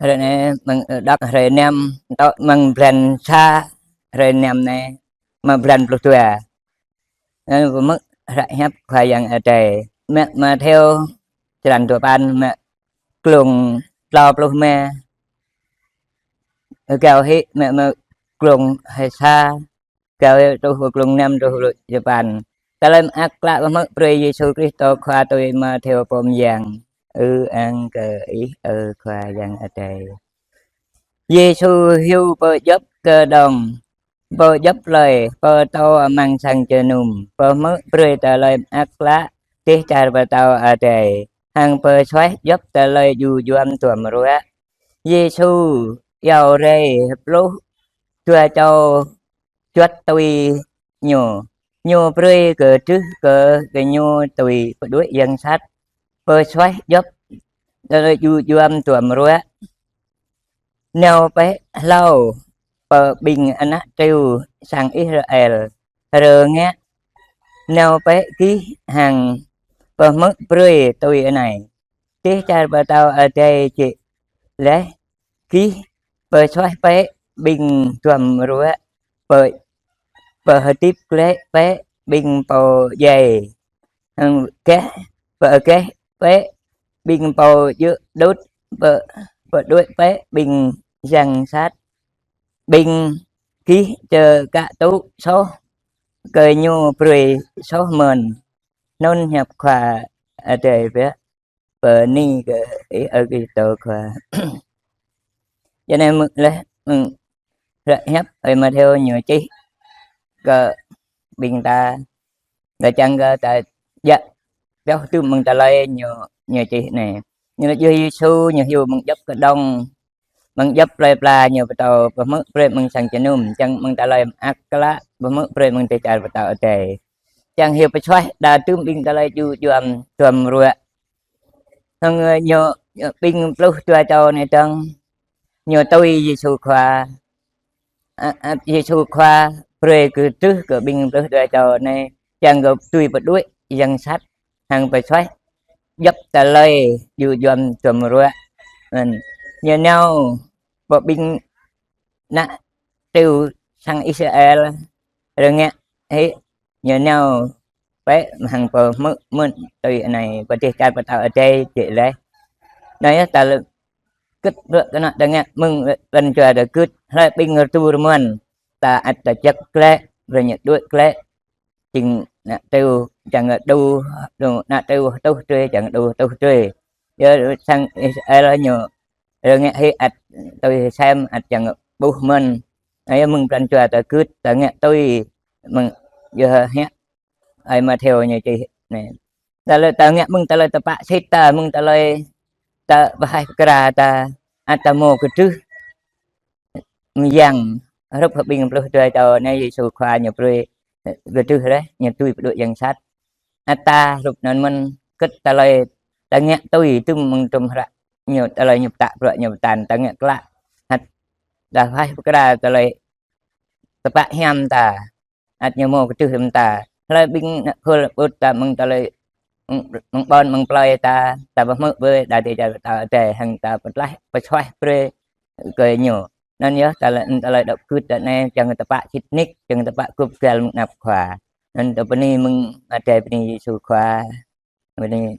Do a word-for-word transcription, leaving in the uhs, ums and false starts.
Hrơi anai mơ̆ng, ơ, đŏk hrơi năm, tŏ mơ̆ng blan sa hrơi năm anai, mơ̆ng blan pluh dua. Anŭn pơmơ̆k hră hiăp Khua Yang Adai. Mơ̆ng Mattheo črăn duapăn, mơ̆ng glông klâo pluh rơma. Rơgao hĭ mơ̆ng, mơ̆ng glông hai sa, rơgao truh glông năm truh duapăn. Tơlơi mơak klă pơmơ̆k brơi Yêsu Krist Khua tui Mattheo pô mơyang. Ư-ang kơ Ih, ơ Khua Yang Adai. Yêsu hyu pơ djŏp kơđông, pơ djŏp plơi, pơtô amăng sang jơnum, pơmơ̆k brơi tơlơi mơak klă dêh čar pơtao Adai, hăng pơsuaih djŏp tơlơi djŭ djuăm duăm ruă. Yêsu iâu rai pluh dua čô juăt tui Ñu. Ñu brơi kơdrưh kơ gơñu dưi pơđuaĭ yang sat, pơsuaih djŏp tơlơi djŭ djuăm duăm ruă. Nao bĕ hlâo pơ ƀing ană triu sang Israel, rơngiă nao bĕ gih hăng pơmơ̆k brơi tui anai: Dêh čar pơtao Adai jĕ laih, gih pơsuaih bĕ ƀing duăm ruă, pơ, pơhơdip glaĭ bĕ ƀing pô djai, hăng geh, pơgeh bĕ ƀing pô djơ̆ đŭt, pơ, pơđuaĭ bĕ ƀing yang sat. Ƀing gih čơkă tŭ soh, gơñu brơi soh mơ̆n. Anŭn hiăp Khua Adai biă. Bơni kơ Ih, ơ Krist Khua. Jơ anai mơ̆ng laih, mơ̆ng hră hiăp ơi Mattheo ñu čih kơ ƀing ta, kơ čang kơ ta djă̱ pioh tŭ mơ̆ng tơlơi ñu, ñu čih anai. Ñu laĭ Yêsu ñu hyu mơ̆ng djŏp kơđông, mơ̆ng djŏp plơi pla, ñu pơtô pơmơ̆k brơi mơ̆ng sang jơnum, čang mơ̆ng tơlơi mơak klă pơmơ̆k brơi mơ̆ng dêh čar pơtao Adai. Čang hyu pơsuaih đa tŭ ƀing tơlơi djŭ djuăm duăm ruă. Hăng, ơ, ñu, ñu ƀing pluh dua čô anai dơ̆ng, ñu tui Yêsu Khua. A, a, Yêsu Khua brơi kơdrưh kơ ƀing pluh dua čô anai, čang kơ dưi pơđuaĭ yang sat, hăng pơsuaih djŏp tơlơi djŭ djuăm duăm ruă. Anŭn, ñu nao pơ ƀing ană triu sang Israel, rơngiă hĭ, ñu nao bĕ hăng pơmơ̆k mơ̆n tui anai: Pơ dêh čar pơtao Adai jĕ laih. Anai yơh ta lĕ gĭt bruă kơ ană ta ngă mơ̆ng pran jua ta gĭt, hlơi ƀing rơdu rơmuăn, ta ăt ta jăk glaĭ, brơi ñu đuaĭ glaĭ, jing ană triu čang đu, đu, ană triu hơtuh drơi, čang đu hơtuh drơi. Yơh sang Israel ñu rơngiă hĭ ăt tui sem, ăt čang ƀuh mơ̆n. Anai yơh mơ̆ng pran jua ta gĭt, ta ngă tui mơ̆ng yơh hiăp ơi Mattheo ñu čih anai. Tơlơi ta ngă mơ̆ng tơlơi tơpă sĭt ta, mơ̆ng tơlơi ta pơhaih pơkra ta, ăt ta hmâo kơdrưh mơyang. Hrup hăng ƀing pluh dua čô anai Yêsu Khua ñu brơi kơdrưh laih, ñu dưi pơđuaĭ yang sat. Ăt ta hrup anŭn mơ̆n, gĭt tơlơi ta ngă tui tŭ mơ̆ng tŭm hră ñu, tơlơi ñu pơtă bruă ñu pơtă, ta ngă klă, ăt ta pơhaih pơkra tơlơi tơpă hiam ta, ăt ñu hmâo kơdrưh lơ̆m ta. Hlơi ƀing ană khul ƀut ta mơ̆ng tơlơi, mơ̆ng ƀôn mơ̆ng plơi ta, ta pơmơ̆k brơi đa dêh čar pơtao Adai, hăng ta pơtlaih pơsuaih brơi kơ ñu. Anŭn yơh tơlơi, tơlơi đŏk gưt ta anai, čang tơpă sĭt nik, čang tơpă gŭp găl mơ̆ng anăp Khua. Anŭn ta bơni mơ̆ng Adai, bơni Yêsu Khua. Bơni